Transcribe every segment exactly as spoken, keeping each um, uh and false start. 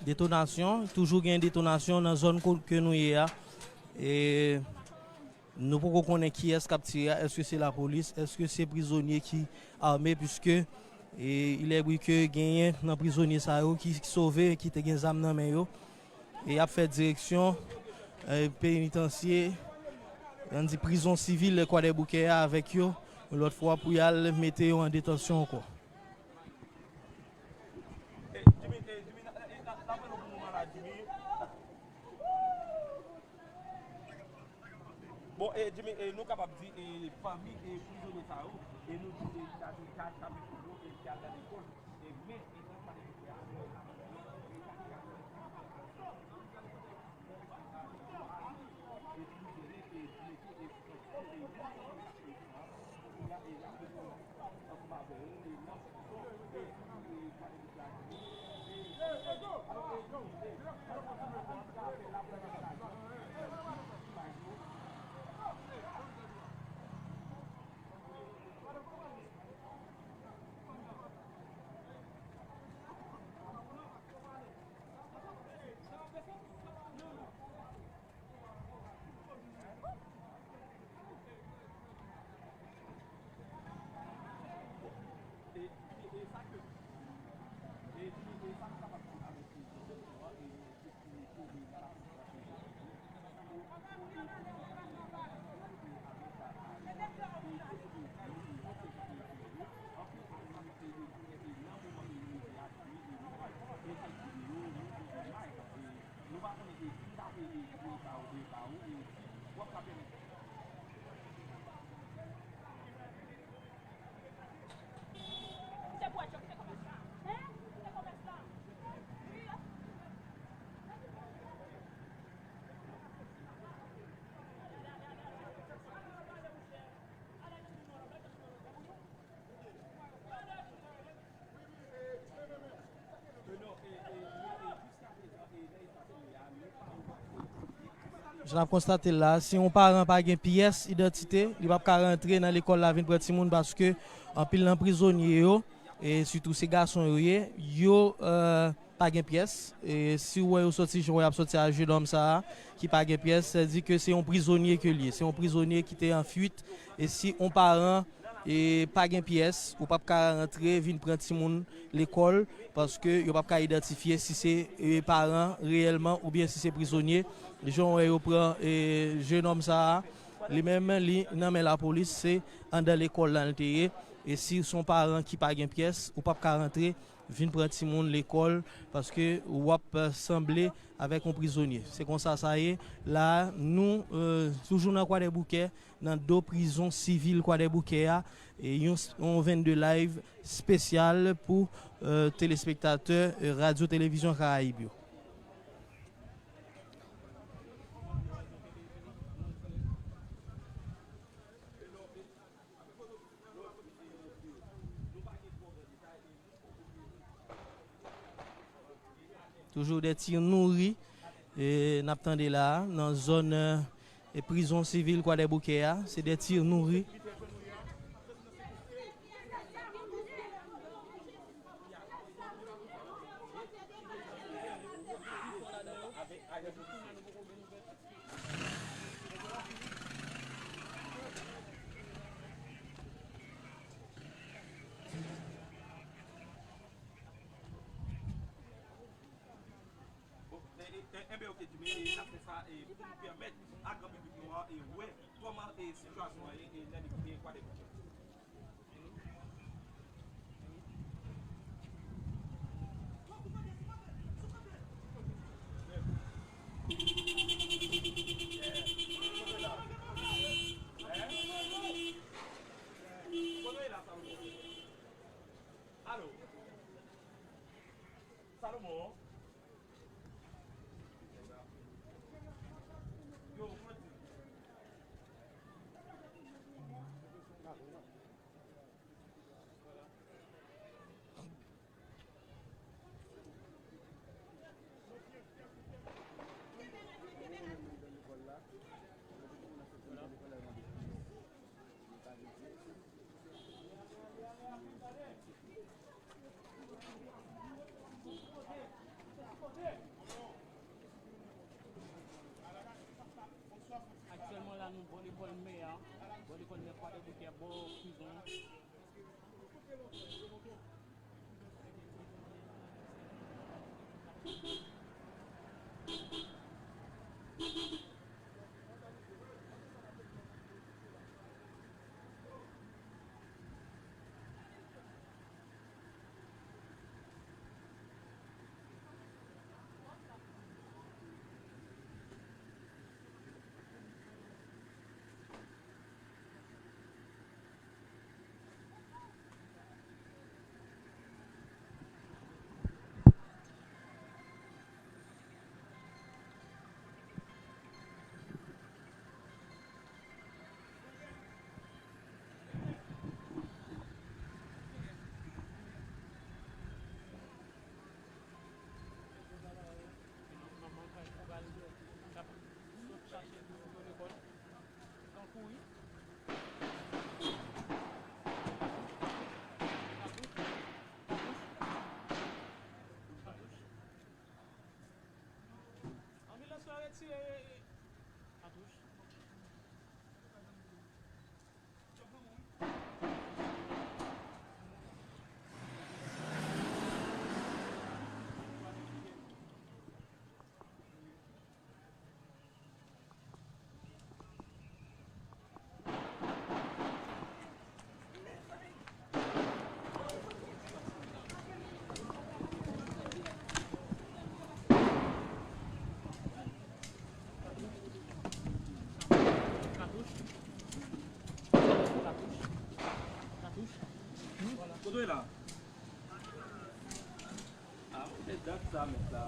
Detonasyon, toujou gen detonasyon nan zòn ko-, ke nou ye a. E nou poko konnen kiyès k ap tire a, èske se lapolis, èske se prizonye ki ame, piske, e, il est vrai que genyen nan prizonye sa yo ki sove, ki te gen zam nan men yo. E y ap fè direksyon, e, penitansye, ann di prizon sivil Kwadèboukè a avèk yo, yon lòt fwa pou y al mete yo an detansyon ankò. Bon, e, Jimmy, e, nou kapab di, e, fanmi, e, prizonye sa yo, e, nou di, e, sa se ka, sa se pou yo, e, ki al nan lekòl, e, men, e, nan sa, e, Jan n ap konstate l la, si yon paran pa gen pyès idantite, li p ap ka rantre nan lekòl la vin pran timoun, paske anpil nan prizonye yo, e sitou se gason yo ye, yo, e, pa gen pyès. E si w wè yo sòti jan w wè y ap sòti a jenòm sa a, ki pa gen pyès, sa di ke se yon prizonye ke l ye. Se yon prizonye ki te an fuit. E si yon paran e pa gen pyès, ou p ap ka rantre vin pran timoun lekòl, paske yo p ap ka idantifye si se, e, paran reyèlman oubyen si se prizonye. Jan w wè yo pran, e, jenòm sa a, li menm, li nan men lapolis, se anndan lekòl la l te ye. E si se yon paran ki pa gen pyès, ou p ap ka rantre vin pran timoun lekòl, paske w ap, e, sanble avèk yon prizonye. Se konsa sa ye. La, nou, e, toujou nan Kwadèboukè, nan do prizon sivil Kwadèboukè a, e yon, yon vennde live espesyal pou, e, telespektatè, e, Radyo Televizyon Karayib yo. Toujou de tir nouri, e, n ap tande la a, nan zòn, e, prizon sivil Kwadèboukè a. Se de tir nouri. Bon, e, e, e, enben, oke, Jimmy, e, n ap fè sa, e, pou nou pèmèt a gran piblik nou an, e, wè kòman, e, sitiyasyon an ye, e, nan, e, Kwadèboukè. Alo. Salomon. Yo, kòman di? Bò lekòl mè a, bò lekòl mè Kwadèboukè, bò prizon an. Manman pral, pral, l ap sot chache pou lekòl. Tankou wi. Katouch. Katouch. Anbilans la retire katouch. Kote w ye la? Ah, se dat sa, mèt la.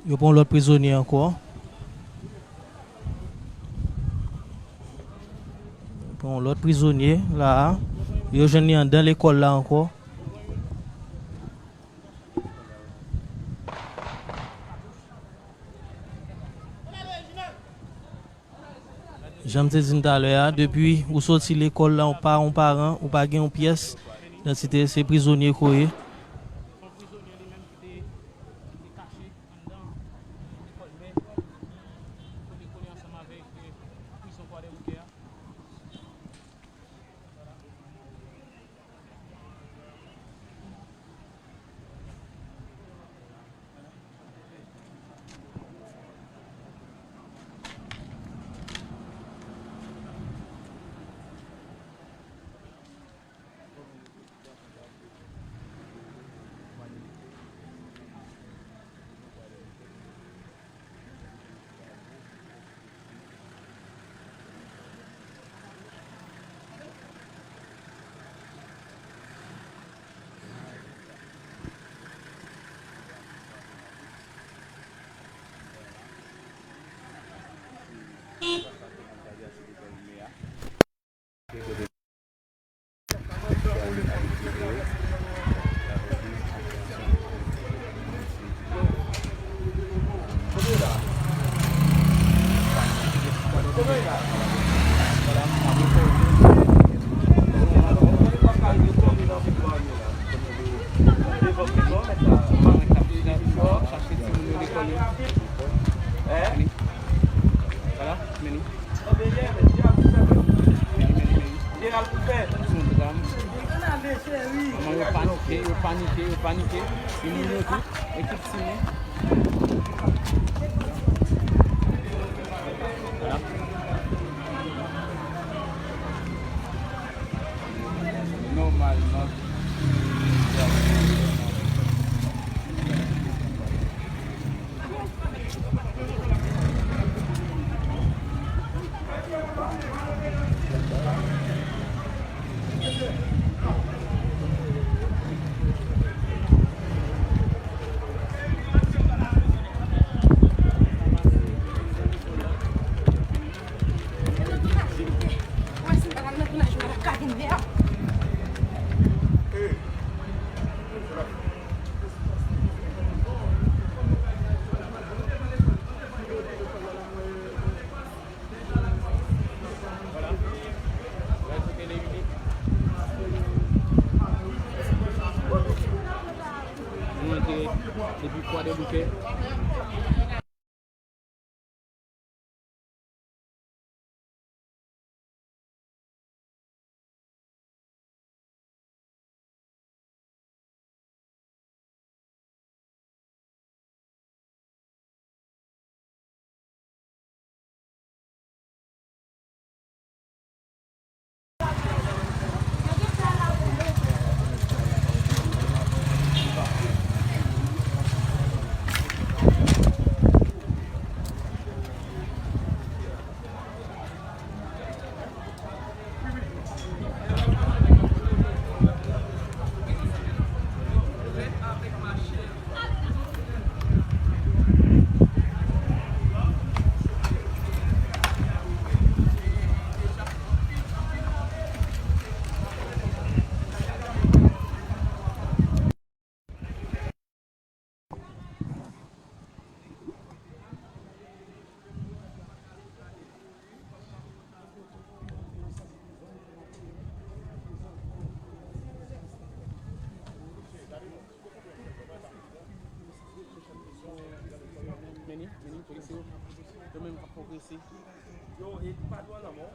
Yo pran yon lòt prizonye ankò. Yo pran yon lòt prizonye la a. Yo jwenn li anndan lekòl la ankò. Jan m te di n talè a, depi ou soti lekòl la, ou pa yon paran, ou pa gen yon pyès idantite, se prizonye ke w ye. Vini. Vwala, vini. Vini, vini, vini. Sou yon dram. Kòman yo panike, yo panike, yo panike. Yo moun yo tou. Ekip Sime. Vwala. Nòmalman. Depi Kwadèboukè. Mennen, mennen, polisye yo. Yo menm k ap pwogrese. Yo, e pa dwa lanmò.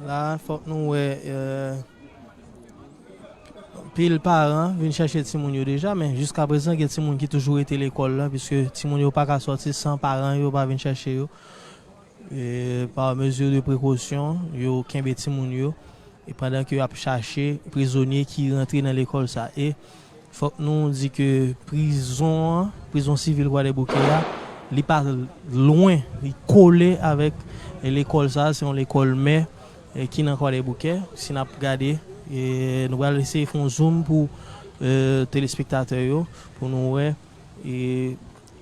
La, fòk nou wè, euh, anpil paran vin chèche timoun yo deja, men jiskaprezan, gen timoun ki toujou rete lekòl la, piske timoun yo pa ka sòti san paran yo pa vin chèche yo. E, pa mezi de prekosyon, yo kenbe timoun yo. E pandan ke y ap chache prizonye ki rantre nan lekòl sa. E fòk nou di ke prizon an, prizon sivil Kwadèboukè a, li pa lwen, li kole avèk lekòl sa, se yon lekòl mè, e, ki nan Kwadèboukè. Si n ap gade, e, nou pral eseye fè yon zoom pou, e, telespektatè yo, pou nou wè, e,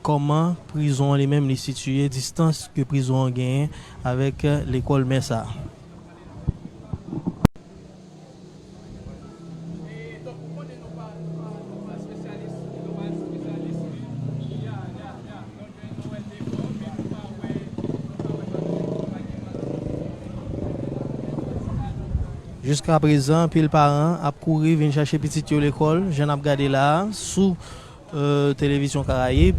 kòman prizon an li menm li sitiye, distans ke prizon an genyen avèk, e, lekòl mè sa a. Jiskaprezan, anpil paran ap kouri vin chache pitit yo lekòl, jan n ap gade la a, sou, e, Televizyon Karayib,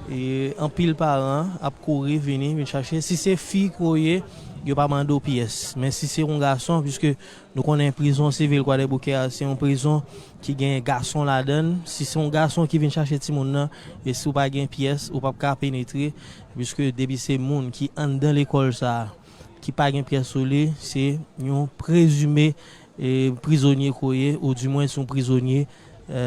e anpil paran ap kouri vini, vin chache. Si se fi ke w ye, yo pa mande w pyès. Men si se yon gason, piske nou konnen prizon sivil Kwadèboukè a, se yon prizon ki gen gason ladan l. Si se yon gason ki vin chache timoun nan, e si w pa gen pyès, ou p ap ka penetre, piske depi se moun ki anndan lekòl sa a, ki pa gen pyès sou li, se yon prezime, e, prizonye ke w ye, ou dimwen se yon prizonye, e,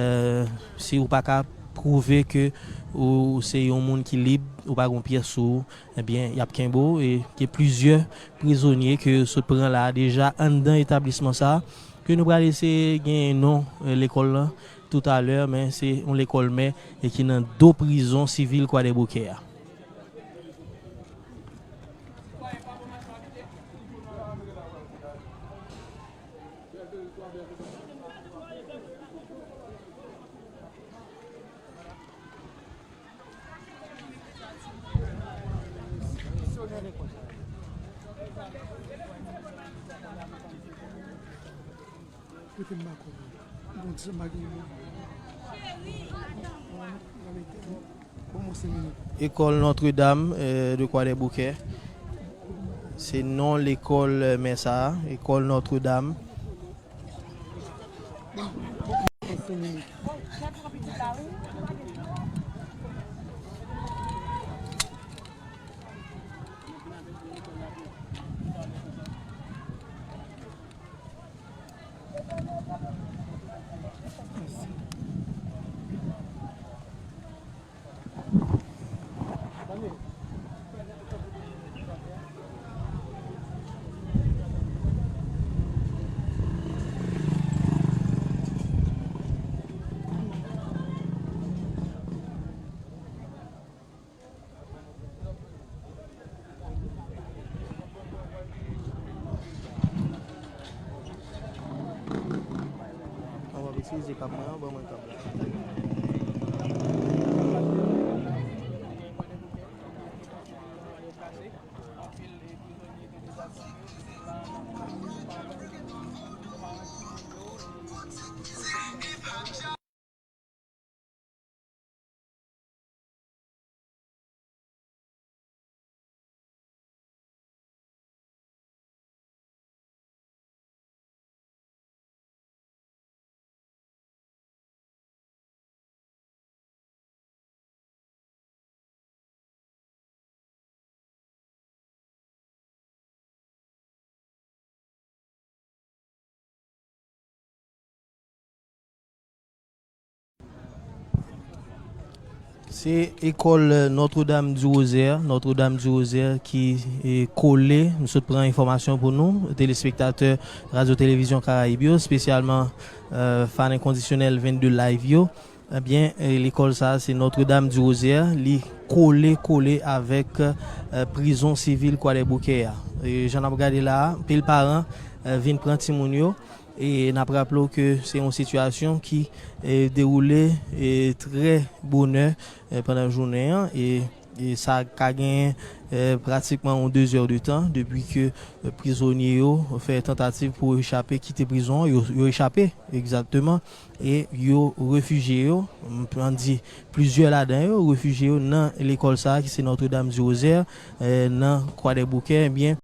si ou pa ka pwouve ke ou se yon moun ki lib, ou pa gen pyès sou ou, ebyen, y ap kenbe w, e gen plizyè prizonye ke yo sot pran la a deja anndan etablisman sa a, ke nou pral eseye gen non, e, lekòl lan toutalè, men se yon lekòl mè e ki nan do prizon sivil Kwadèboukè a. Kote m pa konnen. Bon, ti sa m pa gen mo. Bon, bon, se mini. École Notre-Dame, euh, de Kwadèboukè. Se non lekòl, eh, mè sa a, lekòl Notre Dame. Mwen ap eskize kab mwen an, ban mwen kab la. Se ekòl Notre Dame du Rosaire, Notre Dame du Rosaire ki, e, kole, m sot pran enfòmasyon pou nou, telespektatè Radyo Televizyon Karayib yo, espesyalman, e, fan enkondisyonèl vennde Live yo. Ebyen, e, lekòl sa a, se Notre Dame du Rosaire, li kole, kole avèk, e, prizon sivil Kwadèboukè a. E, jan n ap gade la a, anpil paran, e, vin pran timoun yo. E n ap raple w ke se yon sitiyasyon ki, e, dewoule, e, trè bonè, e, pandan jounen an, e, e sa ka genyen, e, pratikman yon de zè de tan depi ke, e, prizonye yo fè tantativ pou yo echape kite prizon an. Yo, yo echape, egzakteman, e yo refijye yo, m pran di plizyè ladan yo, refijye yo nan lekòl sa a ki se Notre Dame du Rosaire, e, nan Kwadèboukè, ebyen,